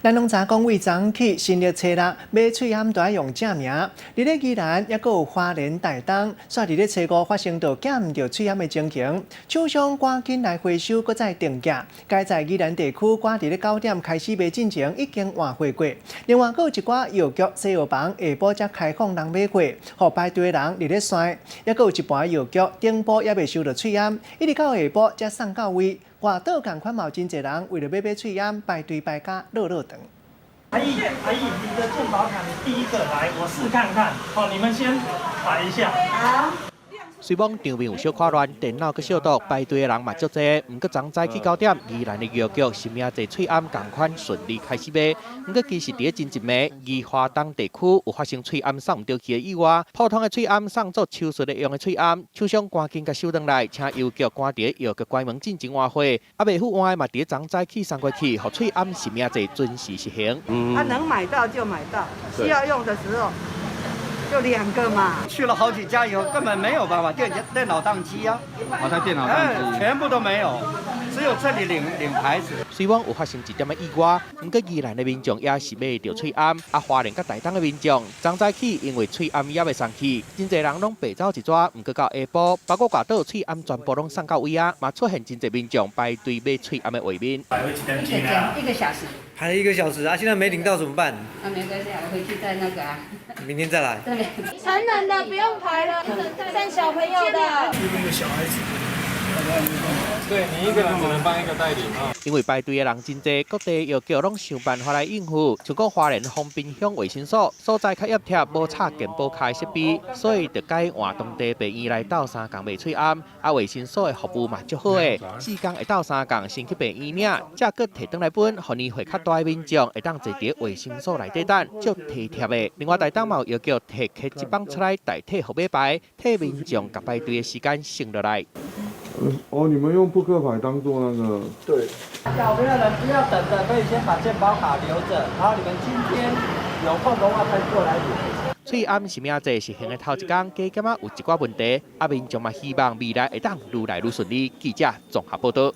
咱攏知講為昨起新曆初六買喙罨都愛用正名。佇咧宜蘭，抑閣有花蓮、台東，煞佇咧初五發生著寄毋著喙罨的情形，廠商趕緊來回收，閣再定價。該在宜蘭地區，趕佇咧9點開始賣進前，已經換貨過。另外，閣有一寡藥局、西藥房下晡才開放人買貨，予排隊的人佇咧篩。抑閣有一半藥局頂晡猶未收著喙罨，一直到下晡才送到位。外島仝款嘛有真濟人為著欲買喙罨排隊排甲落落長。阿姨，阿姨，你的健保卡你第一個來，我試看看。好，你們先排一下。好。雖罔場面有小可亂，電腦閣小毒，排隊的人嘛足濟。毋過昨早起9點，宜蘭的藥局實名制喙罨仝款順利開始賣。毋過其實佇咧前一暝，宜花東地區有發生喙罨送毋著去的意外。普通的喙罨送做手術的用的喙罨，廠商趕緊共收轉來，請郵局趕佇藥局關門進前換貨。啊，袂赴換的嘛佇咧昨早起送過去，予喙罨實名制準時實行。他能買到就買到，需要用的時候就兩個嘛。去了好幾家以後，根本沒有辦法，電腦當機啊！哦，他電腦當機，全部都沒有，只有這裡領牌子。雖罔有發生一點仔意外，毋過宜蘭的民眾也是買著喙罨，啊，花蓮佮台東的民眾，昨早起因為喙罨猶未送去，真濟人攏白走一逝，毋過到下晡，包裹外島喙罨全部攏送到位啊，嘛出現真濟民眾排隊買喙罨的畫面。一個小時。排了一個小時啊！現在沒領到怎麼辦？那沒關係，我回去再那個啊。明天再來。對。成人的不用排了，剩小朋友的。一個小孩子。對你一個人只能幫一個代理啊。因為排隊的人真濟，各地藥局攏想辦法來應付。像講花蓮豐濱鄉衛生所所在較挹貼，無插健保卡的設備，所以就改換當地病院來鬥相共賣喙罨。啊，衛生所的服務嘛足好的，志工會鬥相共先去病院領，才閣提轉來分，予年歲較大的民眾會當坐佇衛生所內底等，足體貼的。另外，台東嘛有藥局提客一幫出來代替號碼牌，替民眾共排隊的時間省落來。哦，你們用撲克牌當做那個？對。小朋友們不要等的，可以先把健保卡留着，然後你們今天有空的話再過來領。喙罨實名制實行的頭一工，加減仔有一寡問題，啊，民眾嘛希望未來會當愈來愈順利。記者綜合報道。